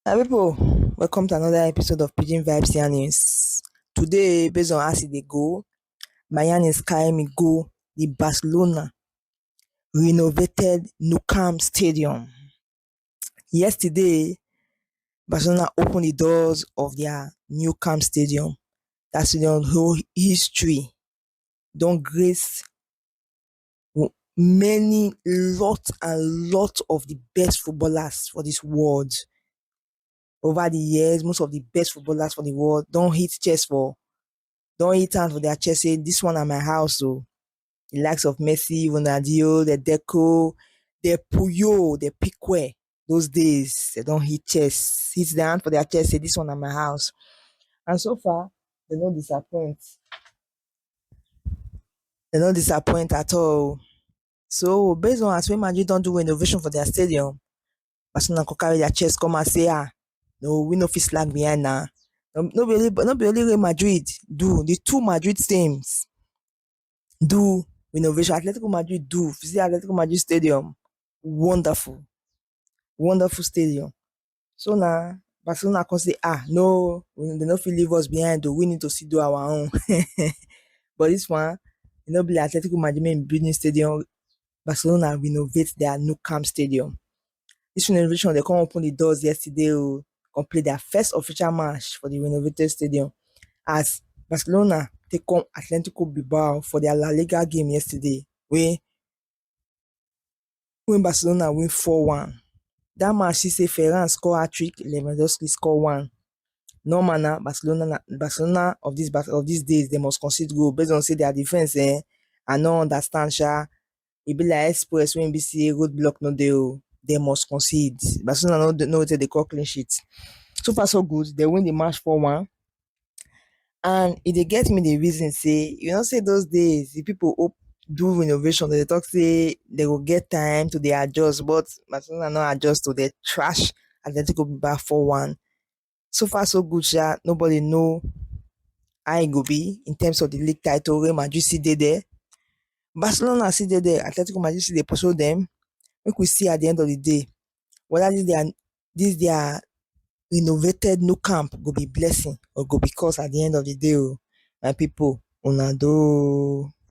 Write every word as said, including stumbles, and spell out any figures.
My people, welcome to another episode of Pidgin Vibes Yarnings. Today, based on as e dey go, my yarnings carry me go the Barcelona renovated Nou Camp Stadium. Yesterday, Barcelona opened the doors of their Nou Camp Stadium. That stadium hold history, don grace many, lot and lot of the best footballers for this world. Over the years, most of the best footballers for the world don hit chest for don hit hand for their chest, say, "This one na my house." So the likes of Messi, Ronaldinho, the Deco, the Puyol, the Pique, those days they don hit chest, hit their hand for their chest, say, "This one na my house." And so far, they no disappoint. They no disappoint at all. So based on as Real Madrid don do renovation for their stadium, Barcelona go carry their chest come and say, "Ah, no, we no fit slack behind now." No, no be only, no be only Real Madrid do. The two Madrid teams do renovation. Atletico Madrid do. If you see Atletico Madrid Stadium, wonderful, wonderful stadium. So now Barcelona come say, "Ah, no, we, they no fit leave us behind. Though we need to still do our own." But this one, e no be like Atletico Madrid make building stadium. Barcelona renovate their Nou Camp Stadium. This renovation, they come open the doors yesterday, oh, come play their first official match for the renovated stadium as Barcelona take come Atletico Bilbao for their La Liga game yesterday, wey when Barcelona win four one. That match, see say Ferran score hat-trick, Lewandowski score one. Normal na Barcelona, na Barcelona of this, of these days, they must concede goal based on say their defense, eh, I no understand, sha. E be like express wey be say roadblock no dey o. They must concede. Barcelona no dey, no dey call clean sheet. So far so good. They win the match four one. And e dey get me the reason say, you know say those days, the people hope do renovation, they talk say they go get time to dey adjust, but Barcelona no adjust to the trash Atletico Bilbao four one. So far so good, sha. Nobody know how e go be in terms of the league title. Real Madrid still dey there. Barcelona still dey there. Atletico Madrid still dey pursue them. Make we see at the end of the day whether this their, this their renovated Nou Camp go be blessing or go be curse at the end of the day, oh, my people. Una do.